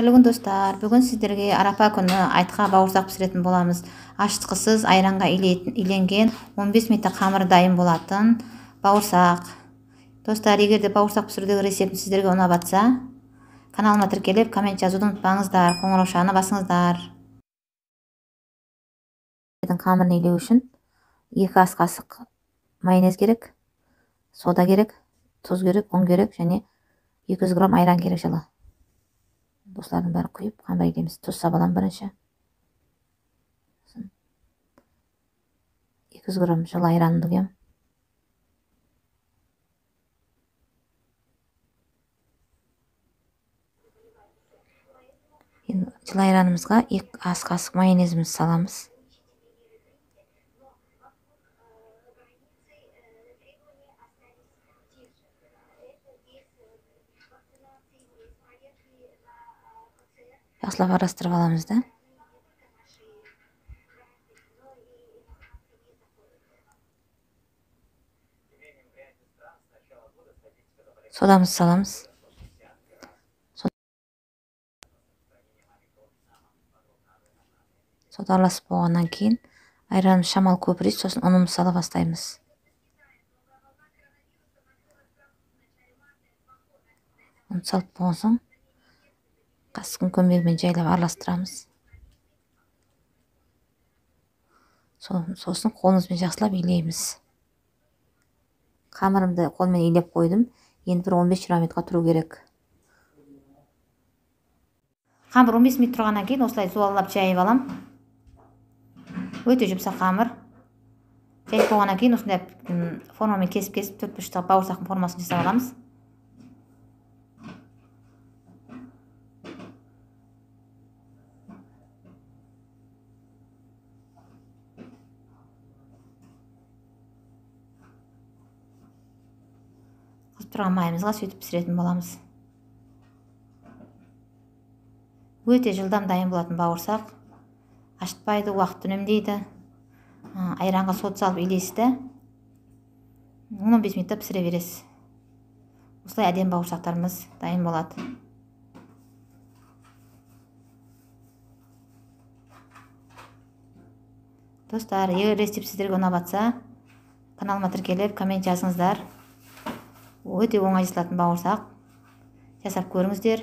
Қайырлы күн, достар! Бүгін сіздерге арапа күні айтқа бауырсақ пісіретін боламыз. Ашытқысыз айранға иленген 15 минутта қамыры дайын болатын бауырсақ. Достар, егер де бауырсақ пісірудегі рецептім сіздерге ұнап жатса, каналыма тіркеліп, коммент жазуды ұмытпаңыздар, қоңыраушаны басыңыздар. Қамырын илеу үшін 2 ас қасық майонез керек, сода керек, тұз керек, ұн керек және 200 грамм айран керек жылы. Осылардың бәрін құйып қамыр илейміз. Тұз сабалам бірінші. 200 грамм жылы айранды құямын. Енді жылы айранымызға 2 ас қасық майонезімізді саламыз. Жақсылап араластырып аламыз да. Содамызды саламыз. Сода араласып болғаннан кейін айранымыз шамалы көпіреді, сосын ұнымызды сала бастаймыз. Ұн салып болған соң қасықтың көмегімен жайлап араластырамыз. Сосын қолымызбен жақсылап илейміз. Қамырымды қолмен илеп қойдым. Енді бір 15-20 минутқа тұру керек. Қамыр 15 минут тұрғаннан кейін осылай зуалап жайып алам. Өте жұмсақ қамыр. Жайып болғаннан кейін осындай формамен кесіп-кесіп төрт бұрышты бауырсақтың формасын жасап аламыз. Тұрған майымызға сөйтіп пісіретін боламыз. Өте жылдам дайын болатын бауырсақ. Ашытпайды, уақыт үнемдейді. Айранға сот салып илейсіз де 15 минутта пісіре бересіз. Осылай әдемі бауырсақтарымыз дайын болады. Достар, егер рецепт сіздерге ұнап жатса, каналыма тіркеліп, коммент жазыңыздар. Өте оңай жасалатын бауырсақ. Жасап көріңіздер.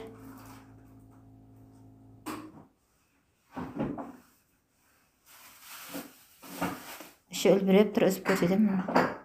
Іші үлбіреп тұр, үзіп көрсетемін.